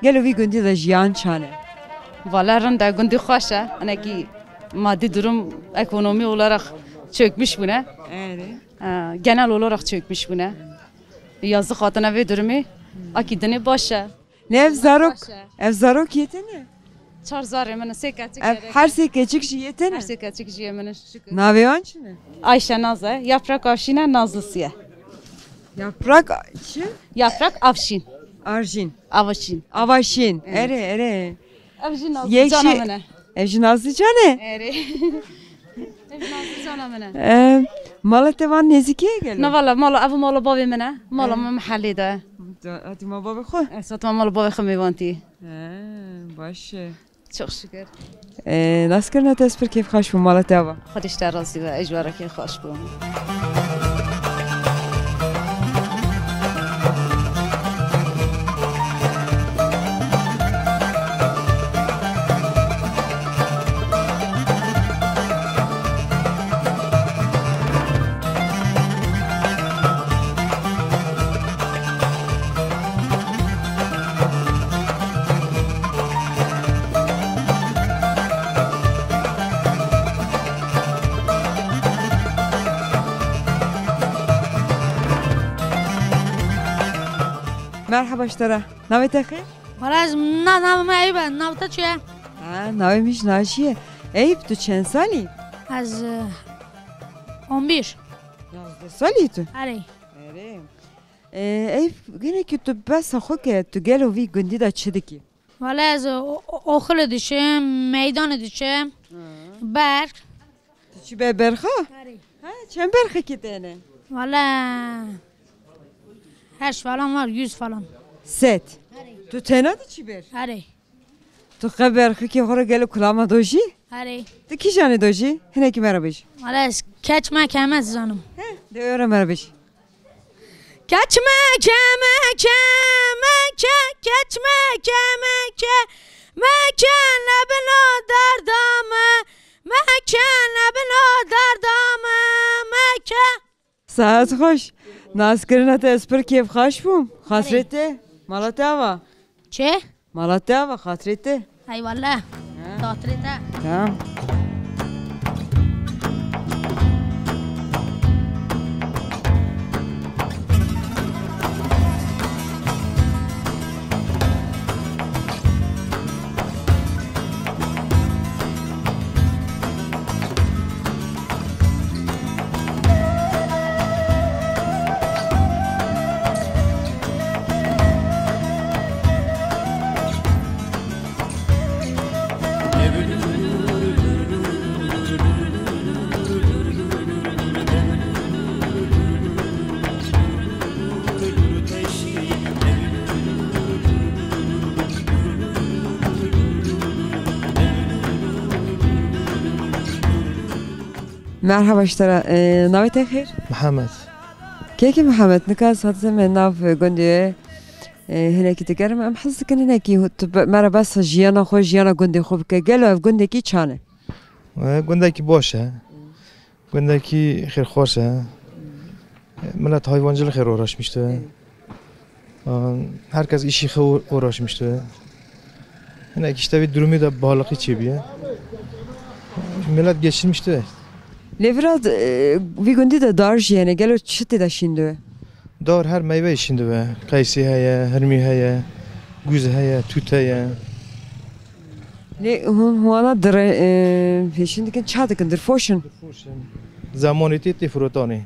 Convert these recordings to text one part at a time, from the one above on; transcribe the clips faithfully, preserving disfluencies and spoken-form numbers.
Gelo vî gundî de jiyan çan e? Valla rind e, gundî xweş e. Hinekî maddi durum, ekonomi olarak çökmüş bûne. Erê. E, genel olarak çökmüş bûne. Yazık hatine vê durumê. Akî dinê baş e. Ne ev zarok, baş e. Ev zarok yê te ne? Çar zarê min, sê keçik. Ev gerek. Her sê keçik jî yê te ne? Her sê keçik jî yê min, şükür. Navê wan çi ne? Ayşe Naz e, Yaprak Avşin e, Nazlısı ye. Yaprak çi? Yaprak Avşin. Arjin. Avaşin. Avaşin. Evet. Erê, erê. Ev jî Nazlı cana min e. Ev jî Nazlı can e? Erê. Ev jî Nazlı cana min e. Em, mala te van nêzîkî ye gelo? Na valla, mala, ev mala bavê min e. Mala min mehellê de. Hatî ma bavê xwe? Ez hatî ma mala bavê xwe mêvantî. He, baş e. Çok şükür. Ee, nas kirina te ez pir kêfxweş bûm, mala te ava. Xwedê ji te razî be, ez ji we re kêfxweş bûm. Merhaba ji te re. Navê te xêr? Wala ez na, navê me Eyüp e. Navê te çi ye? Ha, navê min jî Naciye. Eyüp, tu çend salî? Ez, e, on bir. Yazdeh salî tu? Erê. Erê. Ee, Eyüp, hinekî tu behsa xwe ke, tu gelo vî gundî de çi dikî? Wala ez o-, o-, oxilê diçim, meydanê diçim, berx. Tu çi be berxa? Erê. Ha, çend berxekî te ne? Wala heşt falan var, yüz falan. Sed. Erê. Tu tena diçî ber? Erê. Tu qe berxikê xwe re gelo kulama dojî? Erê. Tu kîjanê dojî? Hinekî me re bijî. Wala ez keç me keme dizanim. He, de ora me re bijî. Keçmeke, meke, meke, keçmeke, meke, meke, ne bino derda me, meke, ne bino derda me, meke. Saet xweş. Naskirina te ez pir kêfxweş bûm. Xatirê te. Mala te ava. Çi? Mala te ava, xatirê te. Eyvallah. Ha. Xatirê te. Tamam. Merhaba ji te re. Ee, navê te xêr? Mihemed. Kekê Mihemed, nika ez hatime nav gundê, ee, hinekî digerim. Em hez dikin hinekî tu be-, me re behsa jiyana xwe, jiyana gundê xwe bike. Gelo ev gundekî çan e? Ee, gundekî baş e. Gundekî xêrxweş e. Millet hayvancılık xêr uğraşmıştı. Ee, herkes işi xêr uğraşmıştı. Hinek işte bir durumu da bağlılığı çebiye. Millet geçinmişti. Lê vira, e, vî gundî de dar jî hene, gelo çi tê de şîndibe? Dar her meyve şîndibe. Qeysî heye, hirmî heye, guz heye, tût heye. Lê hûn wana dire, e, pêşîn dikin, ça dikin, dirfoşin? Dirfoşin. Zamanê tê tê firotanê.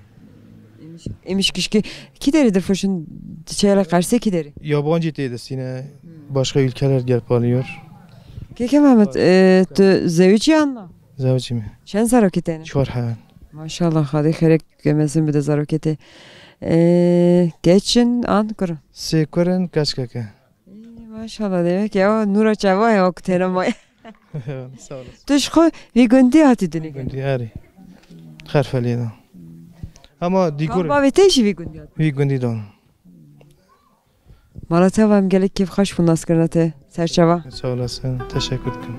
Êmiş, êmiş kişkî. Kî derê dirfoşin diçe yela Qersê kî derê? Yabancı tê destine. Hmm. Başka ülkeler gelip alıyor. Keke Mehmet, e, tu zewicî yan na? Zewicî me. Çend zarokî te ne? Çar hev. Maşallah, Xwedê xêrek mezin bide zarokê te. E, keç in an kur in? Sê kur in, keç keke. Ê, maşallah, demek ya nûra çava ya ku têne maye. Sağ olasın. Tu ji xwe vî gundî hatî dinê? Gundî herî. Xerfelê de. Ama dîkur. Bavê te jî vî gundî hatî? Vî gundî de. Mala te va em gelek kêfxweş bûn naskirina te. Serçava. Sağ olasın. Teşekkür ederim.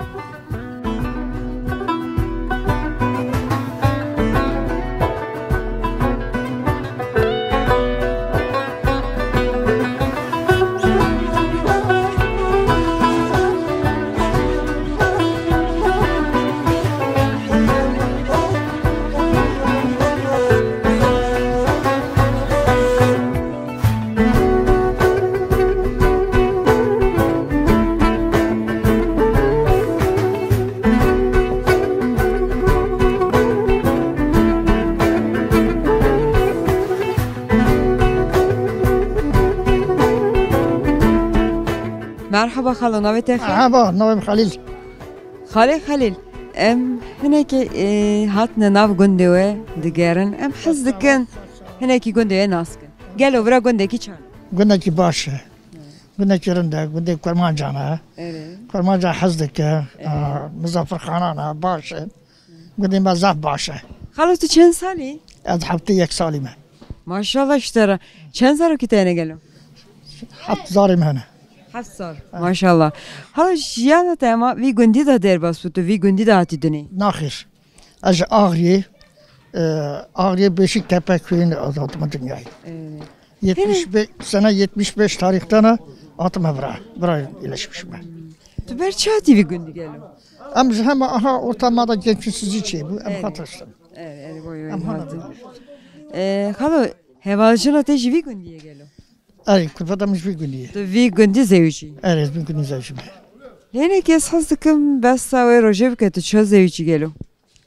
Merhaba xalo, navê te xêr? Merhaba, navê min Xelîl. Xalê Xelîl, em hinekî, e, hatine nav gundê we digerin. Em hez dikin hinekî gundê we nas kin. Gelo vira gundekî çawa? Gundekî baş e. Gundekî rind e, gundê kurmancan e. Evet. Kurmancan hez dike. Evet. A, mizafirxanan e, baş e. Gundê me zaf baş e. Xalo, tu çend salî? Ez heftê yek salî me. Maşallah ji te re. Çend zarokî te hene gelo? Heft zarê me hene. Heft sal. Ha. Maşallah. Xalo, jiyana te hema vî gundî de derbas bû, tu vî gundî de hatî dinê? Naxêr. Ez ji Axriyê, e, Axriyê Beşiktepe köyüne hatime dinyayê. Evet. Yetmiş beş, sene yetmiş beş tarihte ne hatime vira, vira yerleşmişim ben. Tu ber çi hatî vî gundî gelo? Em ji hema aha orta me de gençsizî çêbû, em Evet. hatirsin. Evet, evet, boy, boy, Em hana hatî. Ee, xalo, hevaljina te ji vî gundiyê gelo? Erê, kurfeta min ji vî gundiyê. Tu vî gundî zewicî? Erê, ez vî gundî zewicî me. Lênekê ez hez dikim, besa wê rojê bike, tu ço zewicî gelo?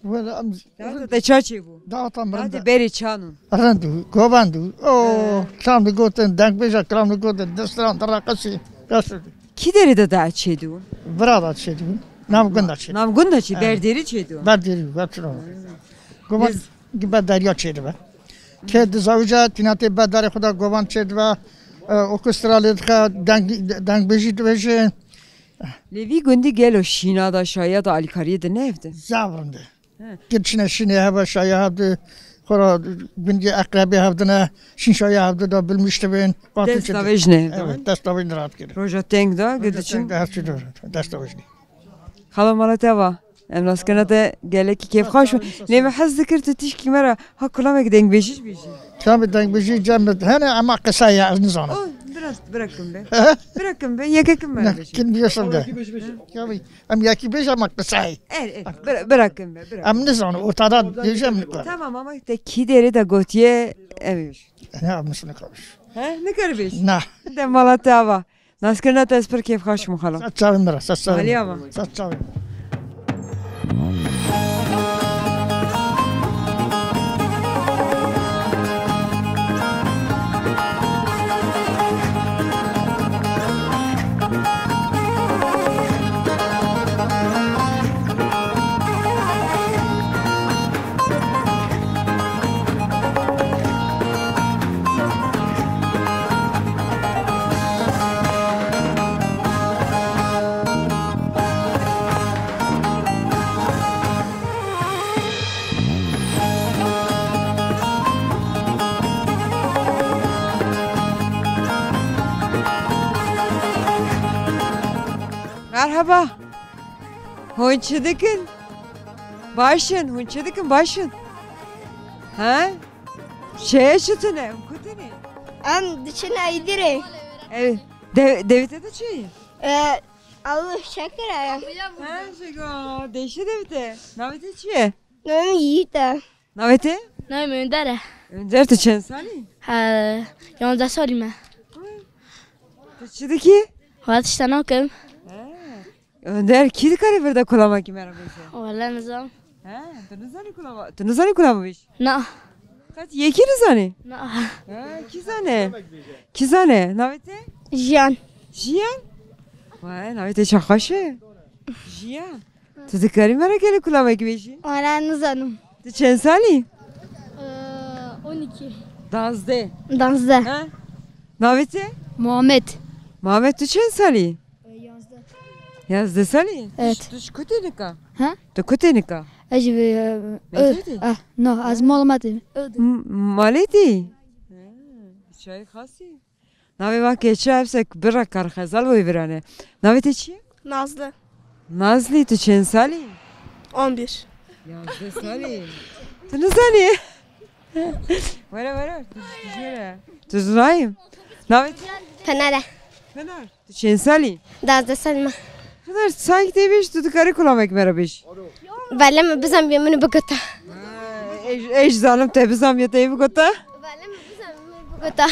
Wela em Data te ça çêbû? Data min Data rind e. berê çanûn. Rind û govend û o He. kilam digotin, dengbêja kilam digotin, distiran, direqisî, qesir. Kî derê de da çêdû? Vira da çêdû. Nav gunda çêdû. Nav gunda çê, He. berdêrî çêdû. Berdêrî, veçino. Govend Biz- gi be derya çêdibe. Kê dizawice, tîna tê be derê xwe de govend çêdibe. E, orkestra lê dixe, deng, dengbêjî dibêjin. Lê vî gundî gelo şîna da, şaya da, alîkariyê di ne ev de? Zaf rind e. He. Gir çine şînê hebe, şaya hev di, xora gundî eqrebê hev dine, şîn şaya hev di da bilmiş dibin. Dest davêj ne ev de? Evet, dest davêj ne rahat kir. Roja teng da, Roja gir diçin. teng da her çi dur, dest davêj ne. Xalo mala te va. Em naskirina te gelekî kêfxweş bû. Lê me hez dikir tu tişkî me re ha kulamek dengbêjî jî bêjî. Kilamê dengbêjî cem hene ema qisa ye, ez nizanim. Oh, biraz bırakın be. Bırakın be, yeke kim Ne, bêjî? kim diyorsun de. Ya, em yekî bêj ema qisa ye. Er, er, bıra-, bırakın be, bırakın. Em nizanim, ortada diyeceğim ne kadar. Tamam ama te kî derê de gotiye ev bêj. Ne yapmışsın ne kalmış? He, ne kar bêj? Na. De mala te ava. Naskirina te ez pir kêfxweş bûm xalo. Ser çavên min re, ser çavên min re. Aliya va. Ser çavên min re. Merhaba. Hûn çi dikin? Baş in, hûn çi dikin? Baş in. He? Şeye çi tune? Em ku tune? Em diçin Eydirê. Ev, de-, devê te de çi ye? E, ew şekir e. Ha, şeko, deşe devê te. Navê te çi ye? Navê min Yiğit e. Navê te? Navê min Önder e. Önder, tu çend salî? He, yanzdeh salî me. Tu çi dikî? Wela tişta nakim. He. Önder, kî dikare vir de kulamekî me re bêje? Wela nizam. He, tu nizanî kulama, tu nizanî kulama bêj? Na. Qet yekî nizanî? Na. He, kî zane? Kî zane? Navê te? Jiyan. Jiyan? Vay, navê te çaxweş e. Jiyan. Tu dikarî me re gelek kulamekî bêjî? Wela nizanim. Tu çend salî? Ee, on iki. Dazdeh. Dazdeh. Ha? Navê te? Muhammed. Muhammed, tu çend salî? Ee, yazdeh. Yazdeh salî? Evet. Tu, tu ji ku tê nika? Ha? Tu ku tê nika? Ez ji, e, Mekî tê? Ah, no, ez malê me tê. M-, malê tê? Ha, çayê xasî. Navê va keçe ev se bira kar xezal wê virane. Navê te çi ye? Nazlı. Nazlî, tu çend salî? On bir. Yazdeh salî. Tu nizanî? Were, were. Tu jêre. Tu zinayî? Navê te? Pınar e. Pınar. Tu çend salî? Dazdeh salî me. Pınar, sanki tê bêj, tu dikarî kulamek me re bêj. Vele min bizam bê min bigota. Ha, ej, ej zalim te bizam ya te bigota. Vele min bizam min bigota.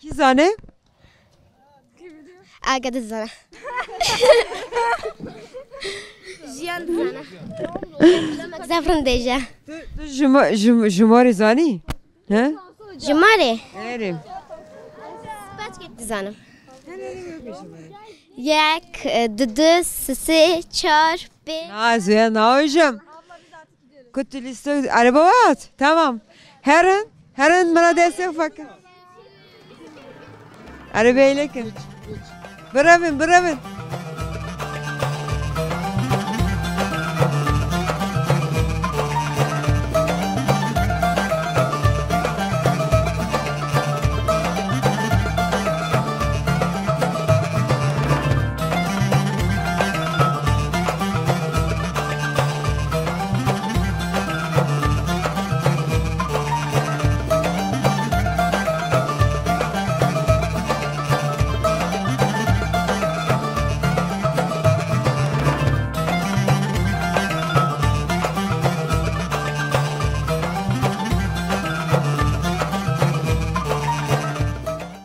Kî zane? Aga dizana. Jiyan dizana. Zafrin deja. Tu, tu jima-, jim-, jimarê zanî? He? Jimarê? Erê. Spaçkek dizanim. Yek, e, du, du, sê, sê, çar, pênc. Na, ez wê navêjim. Ku tu lîste araba hat? Tamam. Herin, herin min re destê xwe kin. Erê bêlekin. Birevin, birevin.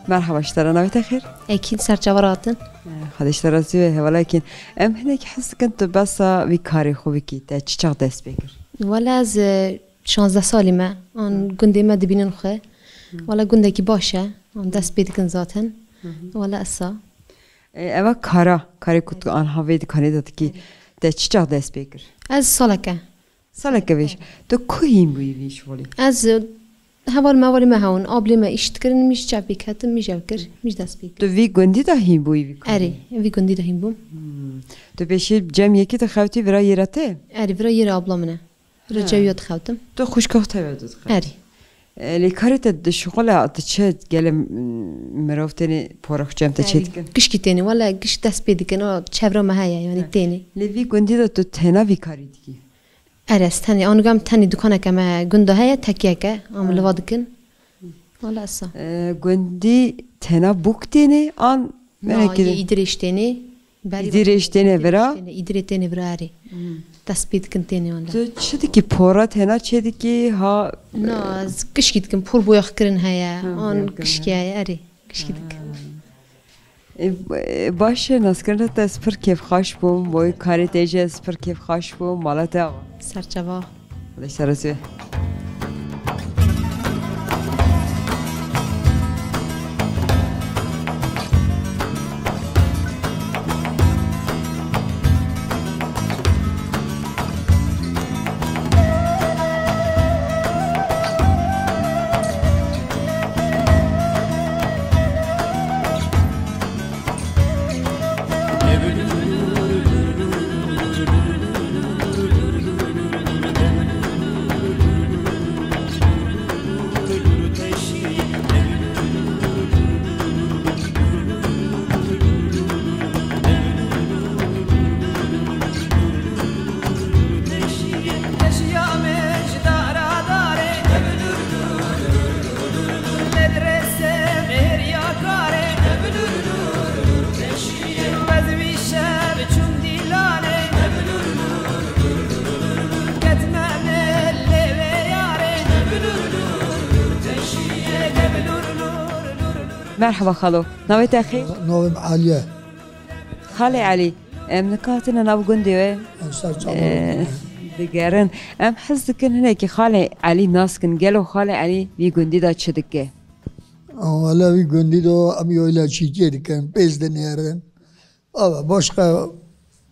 Merhaba, ji te re navê te xêr? Ekîn, ser çava rahatin. Eh, Xwedê ji te razî be, hevalekî. Em hinek hez dikin tu behsa vî karê xwe bikî. Te çi çax dest pê kir? Wele ez, e, şazdeh salî me. An gundê me dibînin xwe. Wele gundekî baş e. An dest pê dikin zaten. Wele esa. E, eva kara, karê ku tu anha vê dikanê de dikî, te çi çax dest pê kir? Ez saleke. Saleke vêj. Tu ku hîn bûyî vî şolê? Ez, e, heval mevalê me hewin. Ablê me îş dikirin, min jî çav pê ketim, min jî ev kir, min jî dest pê kir. Tu vî gundî de hîn bûyî vî karê? Erê, vî gundî de hîn bûm. Hmm. Tu pêşî cem yekî dixewtî vira yê re te? Erê, vira yê re abla min e. Vira Ha. cewiya dixewtim. Tu xwişka xwe tevê dixewt? Erê. E, lê karê te di şixula tu çi gele, m-, mirov tênê porox cem te çê Erê, dikin? Gişkî tênê, wele giş dest pê dikin, o çevra me heye, yanî He. tênê. Lê vî gundî de tu têna vî karî dikî? Erê, ez tenê, anû em tenê dukaneke me gunda heye, tekiyeke, em Ha. liva dikin. Wala esa. E, gundî tena bûk tênê an Na, merekî yê de? Îdirê jî tênê. Berî Îdirê jî tênê vira? Îdirê tênê vira erê. Hmm. Dest pê dikin tênê wala. Tu çi dikî? Pora tena çê dikî ha? Na, ez gişkî dikim, por boyax kirin heye. Ha, An boyax kirin gişkî heye. heye, erê. Gişkî dikim. Ha. E, e, baş e, naskirina te ez pir kêfxweş bûm. Boy karê te jî ez pir kêfxweş bûm. Mala te ava. Serçava. Xwedê ji te razî be. Merhaba xalo. Navê te xêr? Navê min Elî ye. Xalê Elî, em nika hatine nav gundê we. Em ser çavan Ee, digerin. Em hez dikin hinekî Xalê Elî nas kin. Gelo Xalê Elî vî gundî de çi dike? Wele vî gundî de em yoyla çîkê dikin, pêz dinêrin. Ava başqa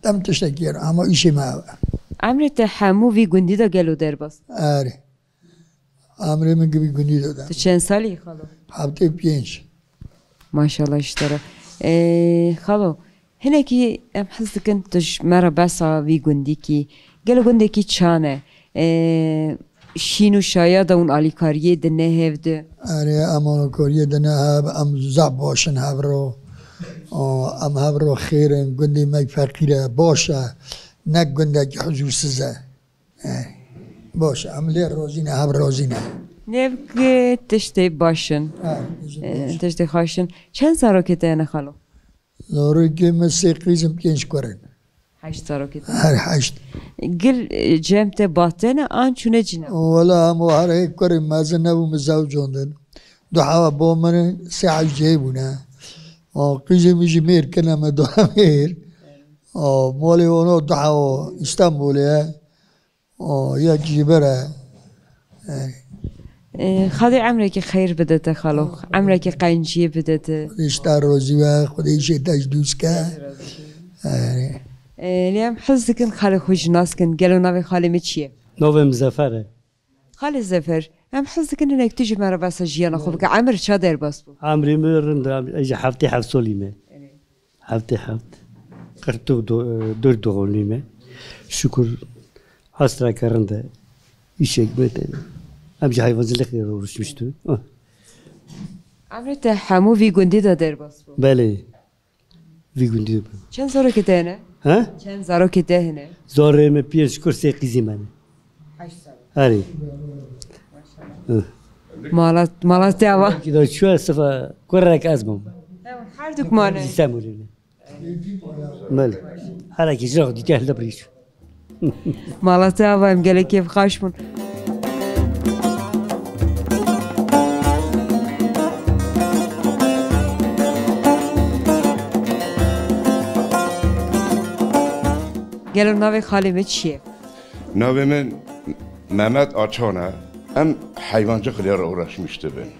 em tiştekî yerin, ama îşê me ev e. Emrê te hemû vî gundî de gelo derbas? Erê. Emrê min givî gundî de de. Tu çend salî yî xalo? Heftê pênc. Maşallah ji te re. Ee, xalo, hinekî em hez dikin tu ji me re behsa vî gundî kî. Gelo gundekî çan e? Ee, şîn û şaya de hûn alîkariyê dine hev di? Erê, em alîkariyê dine hev, em zaf baş in hev re. O, em hev re xêr in, gundê me feqîr e, baş e. Ne gundekî huzûrsiz e. Eh, baş, em lê razî ne, hev razî ne. Nêvk tiştê baş in. Ha, tiştê Eh, baş. Tiştê xweş in. Çend zarokê te hene xalo? Zarokê min sê qîz in, pênc kur in. Heşt zarokê te. Her heşt. Gil, eh, cem te batene an çûne cîna? Wela hema her hê kurê mezin nebû min zewcandin. Du hewa bo min in, sê heşt cihê bûne. O, qîzê min jî mêr kine me du mêr. O, molê ono du hewa Îstanbulê ye. O, yek jî bere. E. Ee, Xwedê emrekî xeyr bide te xalo. Emrekî qenciyê bide te. Xwedê ji te rozî be, Xwedê îşê te ji dûst ke. Ee, lê em hez dikin xalê xwe jî nas kin. Gelo navê xalê me çi ye? Navê min Zefer e. Xalê Zefer, em hez dikin hinek tu ji me re behsa jiyana xwe bike. Emir ça derbas bû? Emrê min rind e, em, ez ji heftê heft solî me. Heftê heft. Qirto do-, dört doğumluyum. Şükür. Hasrake rind e. Îşek me te. Em ji hayvancılıkla uğraşmıştı. Ah. Emrê te hemû vî gundî de derbas bû? Belê. Vî gundî de. Çend zarokê te hene? Ha? Çend zarokê te hene? Zarê me pênc kur sê qîzî me ne. Heşt zarok. Erê. Maşallah. Hı. Mala, mala te ava. Ki da çû sifa kurek ez bûm. Ew, her duk mane. Ji Semûrê ne. Belê. Her ki jira dîte helde birîş. Mala te ava em gelek kêf xaş bûn. Gelo navê xalê me çi ye? Navê min Mehmet Açan e. Em heyvancılıkla uğraşmıştı bin.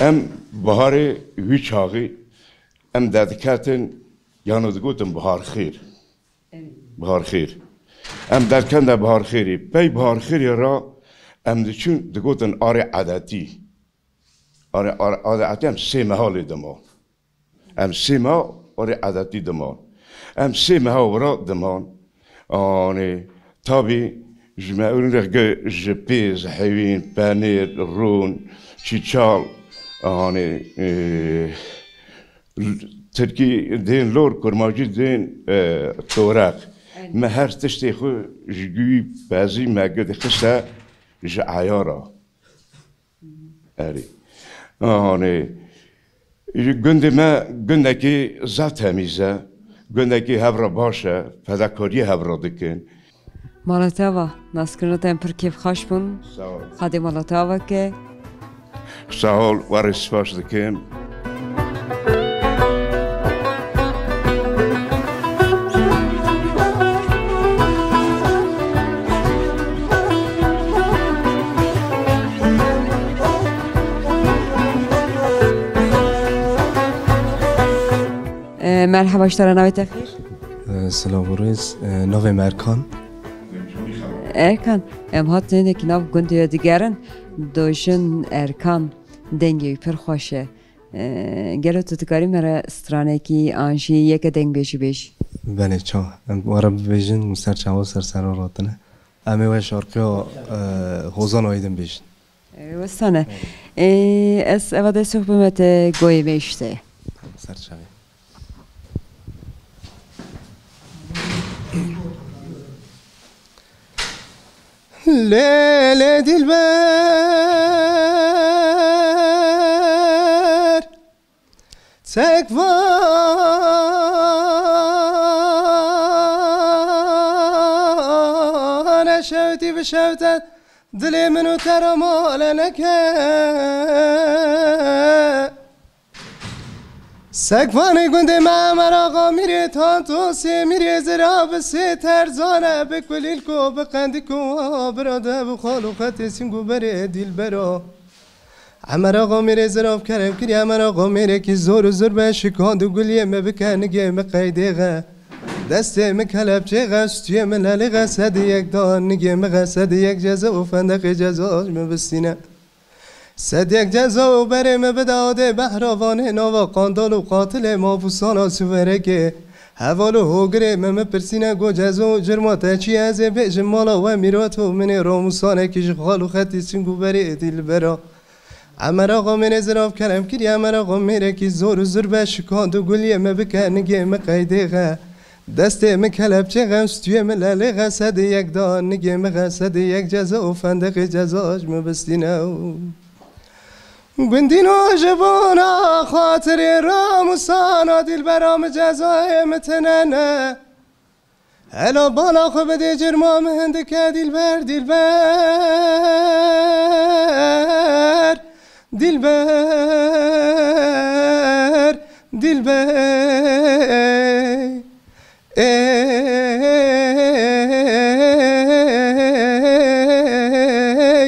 Em baharê wî çaxî em derdiketin, yano digotin Biharxêr. Evet. Biharxêr. Em derkende Biharxêrî. Pey Biharxêrê ra em diçûn digotin arê edetî. Arê, arê, arê edetî em sê meha lê diman. Em sê meha arê edetî diman. Em sê meha wira diman. Anê, tabî ji me û ji pêz, hewîn, penêr, rûn, çîçal, anê, e, Tirkî dên lor, kurmancî dên, e, toreq. Aynen. Me her tiştê xwe ji gûyî pezî me dixiste ji eyara. Erê. Anê. Gundê me gundekî zaf temîz e. Gundekî hev re baş e. Fedakariyê hev re dikin. Mala te ava, naskirina te em pir kêfxweş bûn. Sağ ol. Xwedê mala te ava ke. Sağ ol, we rê spas dikim. E, merheba ji te re, navê te xêr? E, silav û rêz. E, navê me Erkan. Erkan, em hatin hinekî nav gundê we digerin. Do jin Erkan, dengê wî pir xweş e. E, gelo tu dikarî me re stranekî an jî yeke dengbêjî bêjî? Belê, çawa. Em we re bibêjin, ser çawa ser sera ratine. Em ê we şarkiya, e, Hozan Aydin bêjin. E, wisa ne. E, ez eva destê xwe bime te goyê me işte. Ser çavê. Lê, lê dilber, çek vane şewtî bi şewte dilê min û te re male neke. Sekvanê gundê me Emer Axa Mîrê Tantosê Mîrê Zira bi sê terzane bi kulîlko bi qendiko bira de bi xal û xetê sîng û berê dilbera. Emer Axa Mîrê Zirav kerem kiriye Emer Axa Mîrêkî zor û zurbe şikand û guliyê me bike nigê me qeydê xe. Destê me kelepçê xe stûyê me lelê xe sedî yek da nigê me xe sedî yek ceza û fendeqê ceza ji me bistîne. Sedek ceza û berê me bide adê behra vanê nava qandal û qatilê mafûsana siverekê. Heval û hogirê me, me pirsîne go ceza û cirma te çi ye? Ez ê bêjim mala we mîrat û min ê ramûsanekî ji xal û xetî sing û berê dilbera. Emer Axa Mêrê zirav kerem kiriye, Emer Axa Mêrekî zor û zirbe şikand û guliyê me bike nigê me qeydê xe. Destê min kelepçê xe, stûyê min lelê xe, sedê yek da nigê min xe, sedê yek ceza û fendeqê ceza ji min bistîne. Gundîno ji bona xatirê ramûsana dilbera min cezayê min tune ne. Hela bala xwe bidê cirma min hindike dilber, dilber, dilber, dilber. Ê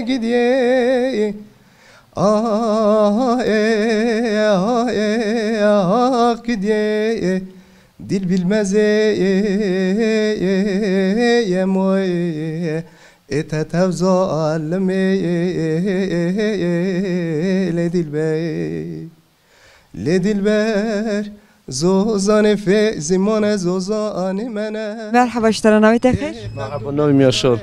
gidiyê. Ah, eh, ah, kidye, eh, dil bilmez, eh, eh, eh, eh, eh, moy, eh, eh, te tev zalim, eh, eh, eh, eh, eh, eh, lê dilber, lê dilber, zozanê fê zimane zozanê mene. Merhaba, ji te re navê te xêr? Merhaba, navê min Yaşar.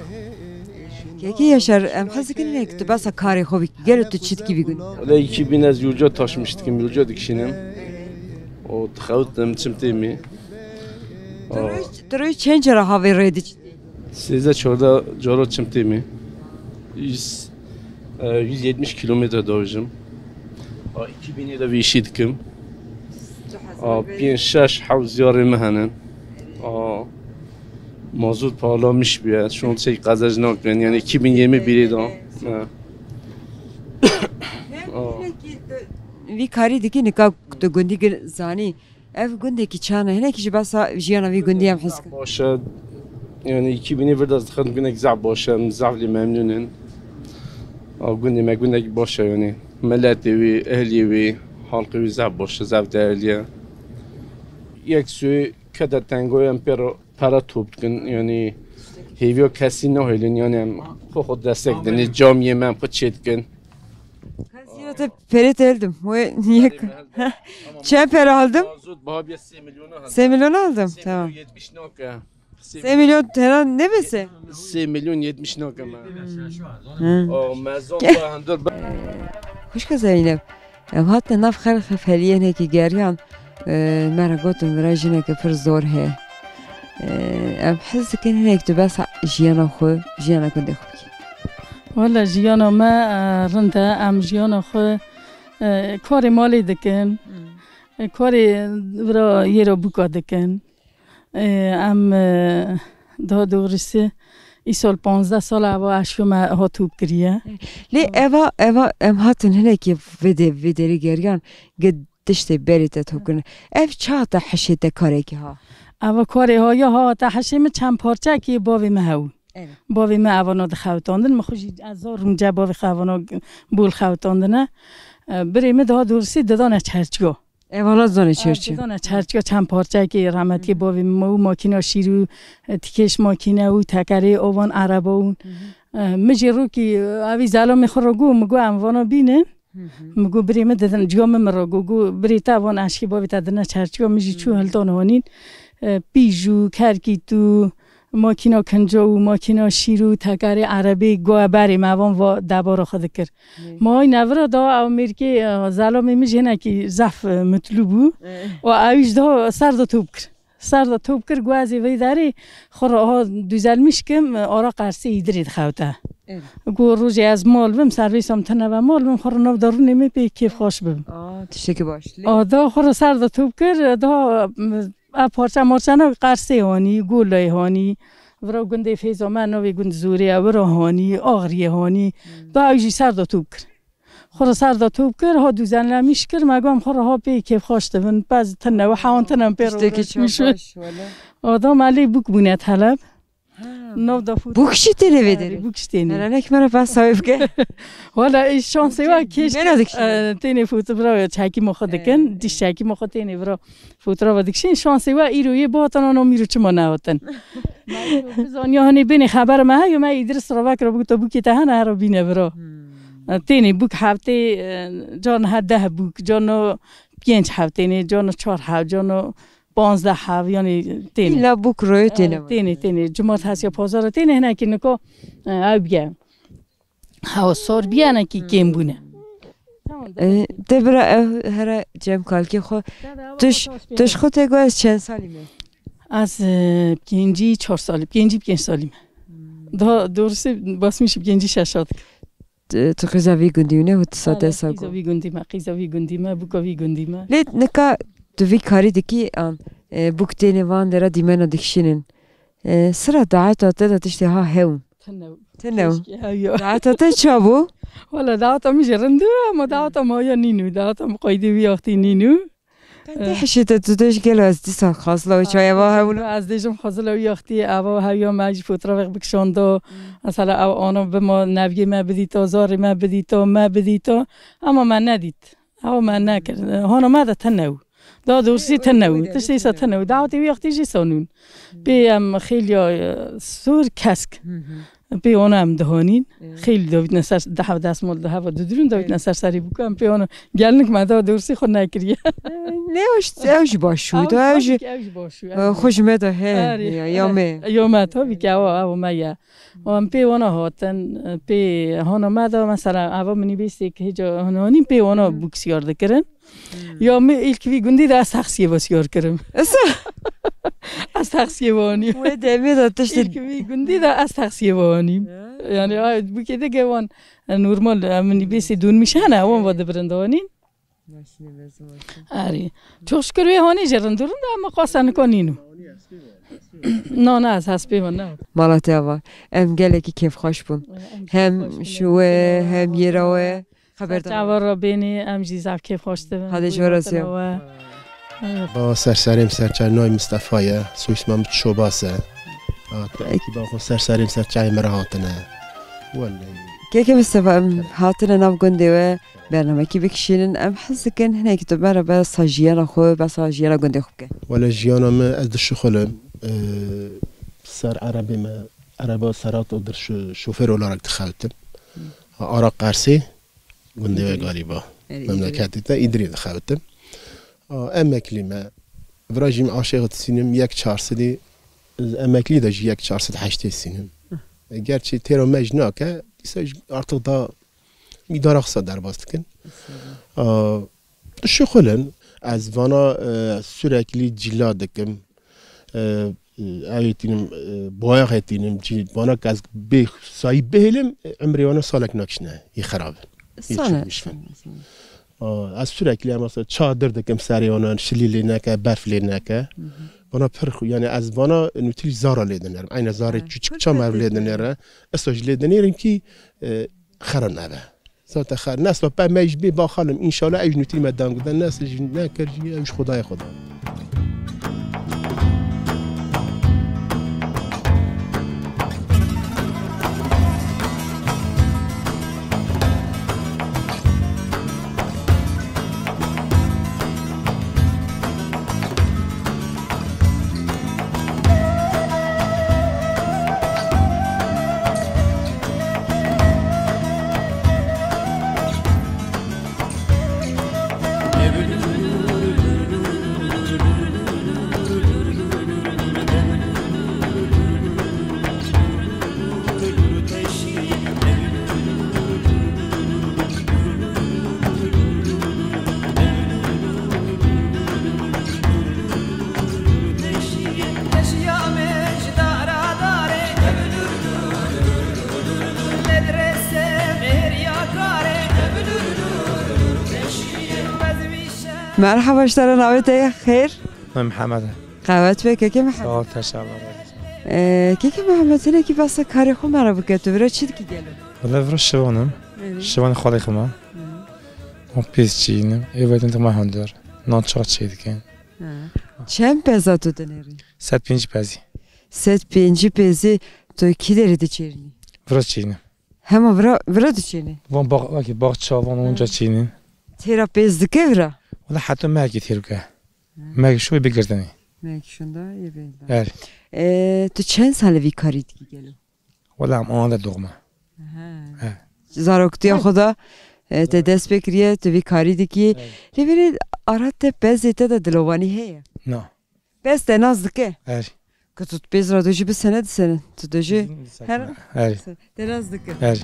Kekî Yaşar, em hez dikin hinek tu behsa karê xwe bikî. Gelo tu çi dikî vî gundî? Wele iki bin ez yurca taşmış dikim, yurca dikişînim. O dixewitim, çim tê min. Tu roj, tu roj çend cara havê rê diçî? Sêzdeh çardeh cara çim tê min. Yüz, e, yüz yetmiş kilometre davêjim. A, iki bin de vî işî dikim. A, pênc şeş hewt ziyarê min henin. A, mazot pahalamîş bûye. Şu an şey qezenc nakin. Yani iki bin yirmi birê de. Ha. A. Vî karî dikî nika tu gundî gir zanî. Ev gundekî çan e? Hinekî ji behsa jiyana vî gundî em hez kin. Baş e. Yani iki binê vir de ez dixin gundek zaf baş e. Em zaf lê memnûn in. A, gundê me gundekî baş e yani. Miletê wî, ehliyê wî, halkê wî zaf baş e, zaf değerli ye. Yek suê kete tengo em pê re pere top dikin. Yani hêviya kesî nahêlin. Yani em xwe xwe destek didin. Camiyê me em xwe çê dikin. Kasiyete pere teldim. Ve niye? Çe pere aldım? Mazot baha bir sê milyona aldım. Sê milyon aldım. Tamam. Sê milyon yetmiş nake. Sê milyon tera ne bese? Sê milyon yetmiş nake me. Hı. O mezon da hundur. Xwişka Zeynep, em hatin nav xelq feliyê hinekî geriyan, e, me re gotin vira jineke pir zor heye. E, em hez dikin hinek tu behsa jiyana xwe, jiyana gundê xwe bikî. Wele jiyana me, e, rind e, em jiyana xwe, e, karê malê dikin, e, karê vira yê re bûka dikin. E, em, e, daha doğrusu îsal panzdeh sal ava eşya me hat top kiriye. Lê eva, eva em hatin hinekî vê de-, vê derê geriyan, gi tiştê berê te top kirin. Ev çawa te hişê te karekî ha? Eva karê ha ya ha te hişê min çend parçekî bavê me hew. Evet. Bavê me evana dixewtandin, min xwe jî ez zor rûm ce bavê xwe evana bol xewtandine. E, birê min daha doğrusu didane çerçiya. Evana zane çerçiya. Didane çerçiya çend parçekî rahmetî bavê min û makîna şîr û, e, tikêş makîne û tekerê avan ereba û, e, min jî rokî, e, evî zelamê xwe re got, min got em vana bînin. Min got birê min didin, ciya min min re got, got birê te van eşkî bavê te dine çerçiya, min jî çû hildan hanîn. E, pîj û kerkît û makîna kinca û makîna şîr û tekerê erebê goya berê me van va debara xwe dikir. Ma ay nevira da ew mêrkê, e, zelamê min jî hinekî zehf, e, mitlû bû. Û ew jî da ser da top kir. Ser da top kir, got ez ê vê derê xwe re aha düzelmiş kim, ara qersê îdirê dixewte. Evet. Got rojê ez mal bim, servêsa min tune ve mal bim, xwe re nav da rûnê me pê kêfxweş bibim. Aa, tiştekî baş. Lê A da xwe re ser da top kir, da, m, ev parça marçana qersê hanî, golayê hanî, vira gundê fêza me navê gund Zorê ye, vira hanî, axriyê hanî. Da ew jî ser da top kir. Xwe re ser da top kir, ha düzenlemiş kir, me got em xwe re ha pê kêfxweş dibin, pez tine û hewan tine em pê re Tiştekî uğraşmiş çok bin. Baş, wele. Adam elê bûk bûne teleb. Ha. Nav da fût. Bûk jî têne vê derê? Bûk jî têne. Helenek me re behsa wê bike. Wala, e, şansê wa kêş. Mera dikişîne. E, têne fût bira çekî mo xwe dikin, Evet. Diş çekî mo xwe têne bira. Fotoğrafa dikişîn, şansê we îro yê, bihatan ana mîro çima nehatin. Me îro bizaniya hanê bênê xeber me heyo, me Îdris re vekira bûk, to bûkê te hene, hero bîne bira. Hmm. E, tênê bûk heftê, e, carna he deh bûk, carna pênc hev tênê, carna çar hev, carna panzdeh hev, yani tênê. Îlla bûk royê têne. E, tênê, tênê. Cumartesiya pazara tênê, hinekî nika, e, ew bîye. Hewa sor bîyanekî kêm bûne. E, te bira ev here cem kalkê xwe. Tuş, tuş xwe tê got ez çend salî me? Ez, e, pêncî çar salî, pêncî pênc salî me. Daha doğrusu basmış pêncî şeş saat. Tu, tu qîza vî gundî ne û tu sate Hala sa qîza go. Vî gundî me, qîza vî gundî me, bûka vî gundî me. Lê nika tu vî karî dikî an, e, bûk têne van dera dîmena dikişînin. E, sira daeta te de tiştê ha hew. Tine. Tine. Keşke hew ya. Daeta te ça bû? Wala daeta min jî rind û, ama daeta ma ya nînû. Daeta min qaydê wî yaxtî nînû. Qe te hişê te tu dê ji gelo ez dîsa xazla û çaya va hewlo. Ez dêjim xazla wî yaxtî, eva hew ya me jî fotoğrafek bikişando. Mesela ew ana bima nevgê me bidîta, zarê me bidîta, me bidîta. Ama me nedît. Ew me nekir. Hona me de tene û. Daha doğrusu tene û. Tiştê îsa tene û. Dawetê wî wextî jî sonûn. Pê em xêliya, e, sûr kesk. Pê wana em dihanîn. Xêlî davîtine ser, daha destmal di heva didirûn, davîtine ser serî bûka em pê wana gelnik me daha doğrusu xwe nekiriye. Ne, ew jî, ew jî baş bû. Ew jî baş bû, ew jî baş bû, ew jî. Xwe ji me de he, ya, ya me. Ya me, tabii ki, ew, ew me ye. Û em pê wana hatin, pê hana me de, mesela, eva minîbêsê ki hêca hanî pê wana bûk siyar dikirin. Ya min îlk vî gundî de ez taksiyê ve siyar kirim. Ez taksiyê ve anîm. Wê demê de tiştê. Îlk vî gundî de ez taksiyê ve anîm. Ya. Yani, ay, bûkê de gewan, e, normal, e, minîbêsê dûnmiş hene, wan ve dibirin de anîn. Başine bezim olsun. Erê. Çok şükür wê hanî jî rind û rind e, ama qasa nika nîno. Na, na, ez hespê ve ne. Mala te ava. Em gelekî kêfxweş bûn. Em jî kêfxweş bûn. Hem ji we, hem yê ra we. Xeberdar. Çava re bênî, em jî zaf kêfxweş dibin. Hadê ji we re zî. Evet. Ba serserê min ser çay navê Mistefa ye, soyisma min Çobas e. Ha, te ekîba xwe serserê min ser çayê min re hatine. Wellahî. Keke Mistefa, em hatine nav gundê we, bernamekî bikişînin, em hez dikin hinekî tu me re behsa jiyana xwe, behsa jiyana gundê xwe bike. Wele jiyana min, ez dişuxilim, e, ser erebê me, ereba Serato dir şo-, şoför olarak dixebitim. Ha, ara Qersê, gundê we galiba. Erê, memleketê te Îdirê dixebitim. A, emeklî me. Vira jî min aşê xwe disînim, yek çar sedî, emeklî de jî yek çar sed heştê sînim. E, gerçî têra me jî nake, dîsa jî artık da îdara xwe derbas dikin. A, dişuxulin, ez vana, e, sürekli cila dikim. E, ew ê tînim, e, boyaxê tînim, cî, vana ke ez bê sayî bihêlim, e, emrê wana salek nakişine, yê xerab in. Yê çûkmiş bin. A, ez sürekli, em mesela çadir dikim serê wana, şilî lê neke, berf lê neke. Vana pir xu-, yani ez vana nûtî zara lê dinêrim. Eyne zarê çûçik çam ev lê dinêre. Esta jî lê dinêrim ki, e, xera nebe. Zaten xer, nesla pe me jî bê baxalim, înşallah ew jî nûtî me deng bide, nesl jî nekir jî, ew jî Xwedayê Xweda. Merhaba, ji te re navê te ye xêr? Navê Mihemed e. Qewet be, kekê Mihemed. Sağ ol, teşekkür ederim. Ee, kekê Mihemed, hinekî behsa karê xwe me re bike, tu vira çi dikî gelo? Wele vira şivan im. Evet. Şivanê xalê xwe me. Hı. Wan pêz çînim, ê vedin dixme hundir. Nan çax çê dikin. Ha. Çend peza tu dinêrî? Sed pêncî pezî. Sed pêncî pezî tu kî derê diçêrînî? Vira çînim. Hema vira, vira diçênî? Van bax-, wekî baxça, van onca çînin. Têra pêz dike vira? Wala heta mehekî têr bike. Mehekî şû bigirtinî. Mehekî şûnda yê bê. Er. E, tu çend sal e vî karî dikî gelo? Wala em ana de doğma. He. Zaroktiya xwe de, e, te dest pê kiriye, tu vî karî dikî. Evet. Lê vêrê ara te pezê te de dilovanî heye? Na. Pez te nas dike? Er. Ku tu pêz ra dojî bisene disene. Tu dojî her. Er. Te nas dike. Er.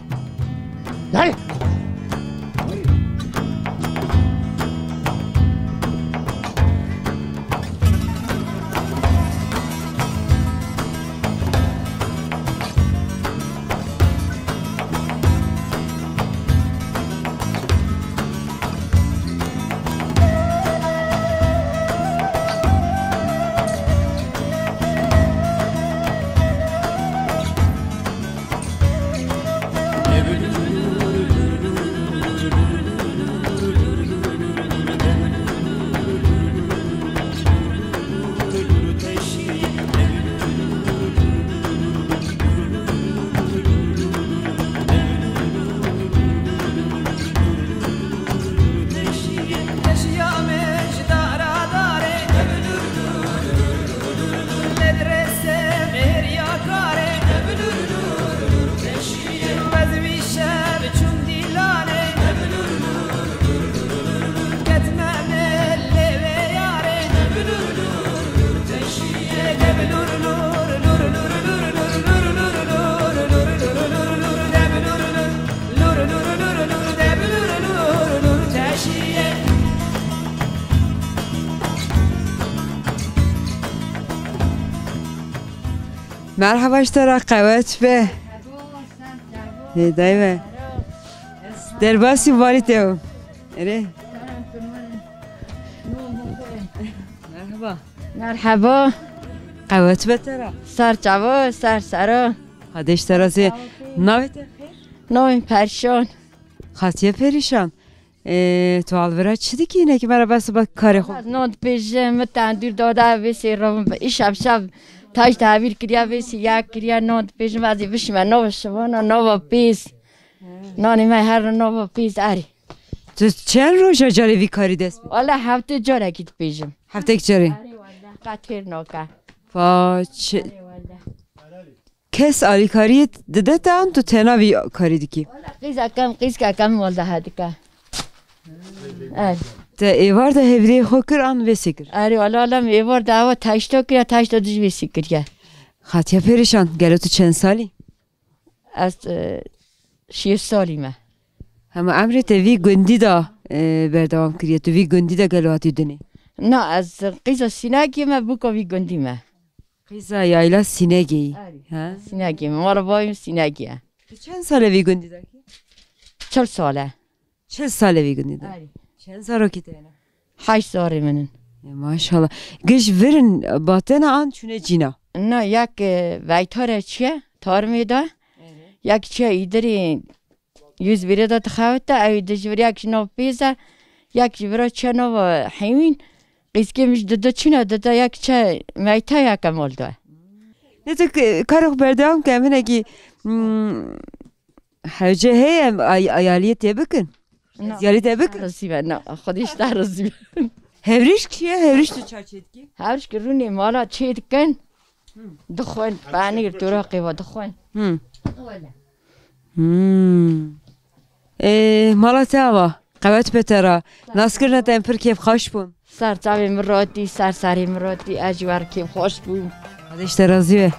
Merhaba ji te re, qewet be. Hêdayê me. Derbasî valî te bû. Erê. Merhaba. Merhaba. Qewet be te re. Ser çavo, ser sero. Hadê ji te re zê. Navê te xêr? Navê Perşan. Xatiye Perîşan. Ê, tu alvira çi dikî? Hinekî me re behs ba karê xwe. Ez nan dipêjim, min tendûr dada vê sê robin bi. Îşev şev taş dahevîr kiriya, vê sê yek kiriya, nan dipêjim, ez ê bişime nava şivana, nava pêz. Nanê me her nava pêz erê. Tu çend roja carê vî karî dest pê? Wala heftê carekî dipêjim. Heftek carê? Erê wala, qet fêr nake. Pa çi? Erê wala. Kes alîkariyê dide te an tu tena vî karî dikî? Wala qîza kem, qîzka kem wala hedike. Ay. Te êvar de hevdeyê xwe kir an vê sê kir? Erê wala, wala min êvar de ewa taşto kiriya, taşto dij vê sê kiriya. Xatiya Perîşan, gelo tu çend salî? Ez, e, şêst salî me. Hema emrê te vî gundî de, e, berdewam kiriye. Tu vî gundî de gelo hatî dinê? Na, ez qîza Sînegê me, bûka vî gundî me. Qîza yayla Sînegê yî. Erê. Ha? Sînegê me. Mala bavê min Sînegê ye. Tu çend sal e vî gundî de kî? Çil sal e. Çil sal e vî gundî de. Erê. Çend zarokî te hene? Heşt zarê min in. E, maşallah. Giş vir in batena an çûne cîna? Na, yek, e, veytare çiye, tarmê de. Erê. Yek çiye îdirê Yüz bîrê de dixewite, ew dij vir yek ji nav pêz e, yek ji vira çe nava hewîn, qîzkê min ji dide çûne, dide yek çe meyte yek e mal de. Ne tu k-, karê xwe berdewam ke, em hinekî, hmm, hewce heye, em ay-, ayaliyê tê bikin? Na. Ziyarî te bikin? Razî be, na, xwedî ji te razî be. Hevriş kî ye? Hevriş tu ça çê dikî? Hevriş ki rûnê mala çê dikin. Dixwin, panîr, toraqê ve dixwin. Hmm. Wele. Hmm. Ê, mala te ava. Qewet be te ra. Naskirina te em pir kêfxweş bûn. Ser çavê min rotî, ser serê min rotî, ez jî wer kêfxweş bûm. Xwedê ji te razî be.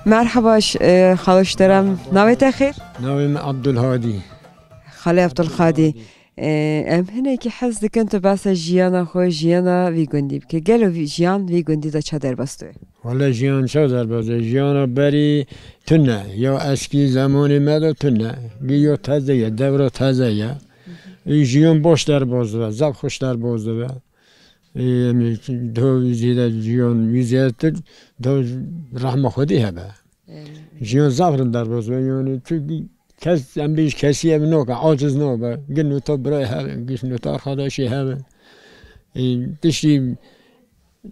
Merhaba, ş-, e, xalo ji te re, navê te xêr? Navê min Abdulhadî. Xalê Abdulhadî. E, em hinekî hez dikin tu behsa jiyana xwe, jiyana vî gundî bike. Gelo vî, jiyan vî gundî de ça derbas dibe? Wele jiyan ça derbas dibe? Jiyana berî tune. Ya eskî zemanê me de tune. Gi ya teze ye, devra teze ye. Ê, jiyan baş derbas dibe, zaf xweş derbas dibe. Ê, em, do zêde jiyan wî zêdetir, do rehma Xwedê hebe. Evet. Jiyan zaf rind derbas be, yani, çünkü kes, em bêj kesî ev noke, aciz nabe. Gin nota birayê hebe, gin nota arkadaşê hebe. Ê, tiştî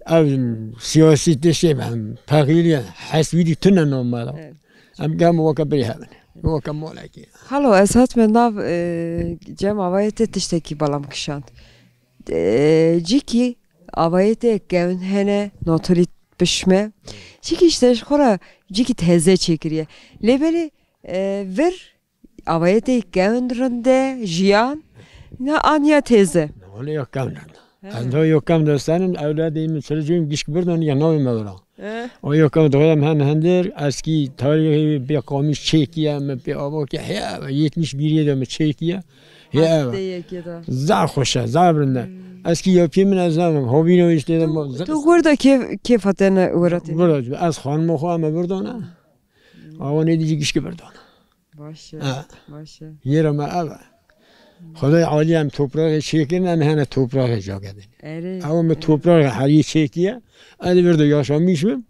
ev siyasî tiştê em, feqîrî, heswîdî tune namela. Evet. Em gem weke birê hebin. Weke molekî. Xalo, ez hatime nav, e, cem avayê te tiştekî balam kişand. E, cîkî avayê te kevin hene, notolî pişme. Cîkî işte ji xwe re cîkî teze çêkiriye. Lê belê, e, vir avayê te kevin rinde, jiyan, ne aniya teze. Wele ya kevin rinde. He. Ez daha ya kevin de senin, ewladê min, çiricîm gişk birdan ya navê me vira. Eh. O yok, o dönem hem hender eski tarihi bir kalmış çekiye mi, bir ava ki he, yetmiş bir yılda mı çekiye? He, evet. Yekê de. Zaf hoş e, zaf rinde. Hmm. Eski yapayım mı, ne zaman? Hobino işte de. Tu, tu burada kef, kef hatene uğratın. Burada, az hanım oku ama burada ne? Ama ne diyecek işte burada. Baş e, ha. Baş e. Yere me ev e. Xwedayê alî em topraxê çêkirin, em hene topraxê cakedin. Erê, ew min erê. Topraxê herî çêkiye, ez li vir de yaşamîş bim.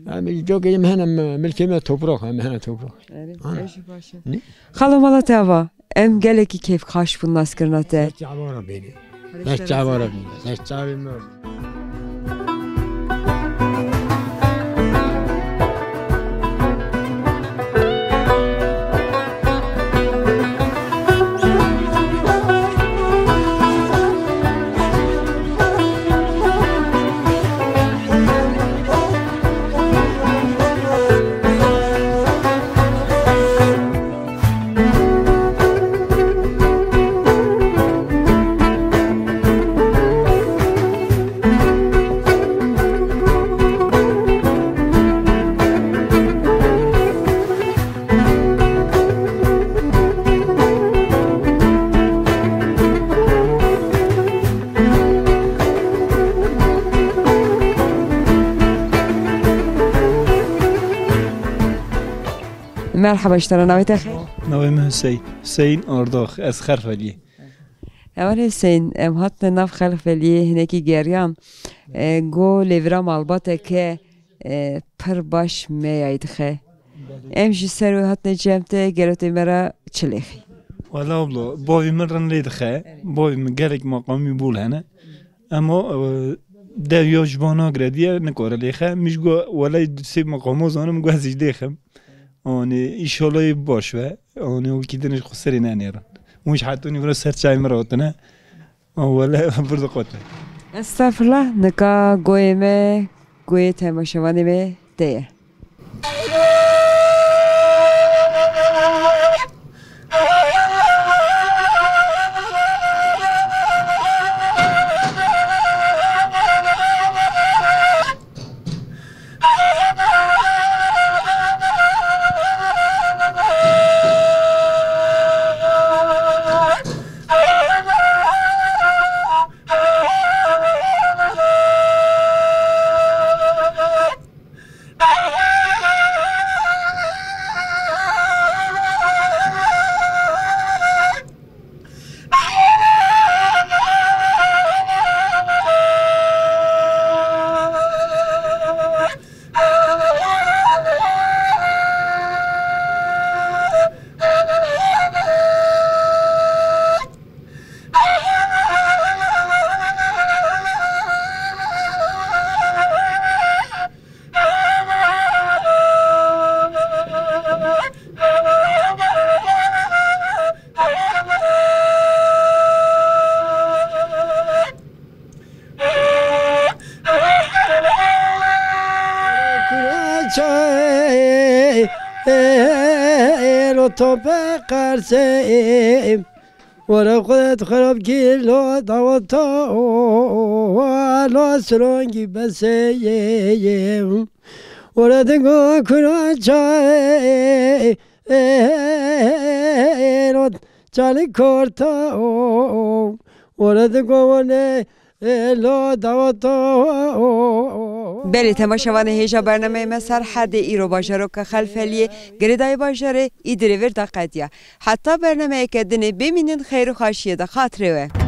Hmm. Em cakedin hene me, milkê me toprax, em hene toprax. Erê, ana. Ew jî baş e. Ne? Xalo mala te ava, em gelekî kêfxweş bûn naskirina te. Ser çava re bênî. Ser çava re bênî. Ser çavê me. Merhaba ji te re, navê te xêr? Navê min Hüseyin. Hüseyin Ardax. Ez Xelfeliyê. Hevalê Hüseyin, em hatine nav Xelfeliyê hinekî geriyan. E, go lêvira malbateke, e, pir baş meyayî dixe. Em ji ser wê hatine cem te, gelo tê me re çi lêxî? Wela abla, bavê min rin lê dixe. Bavê min gelek maqamî bol hene. Ema, e, dev ya ji ba nagire diye nikare lêxe. Min ji go welay sê maqama zanim, go ez jî lêxim. Anî, înşallah ê baş be. Anî, wekî din ji xwe serê nenêrin. Hûn ji hetonî vira ser çayê min re hatine. An wele bir diqote. Estağfurullah, nika goyê me, goyê temaşevanê me te ye. Were xwe xirab kî lo daweta, lo sirongî beseyê. Were dingo kura çayê, lo çalî korta, were dingo wone, lo daweta. Belê, temaşevanê hêja bernameyê me Serhedê îro bajaroka Xelfeliyê, girêdayê bajarê Îdirê vir da qediya. Heta bernameyeke dinê bimînin, xeyr û xaşiyê de xatirê we.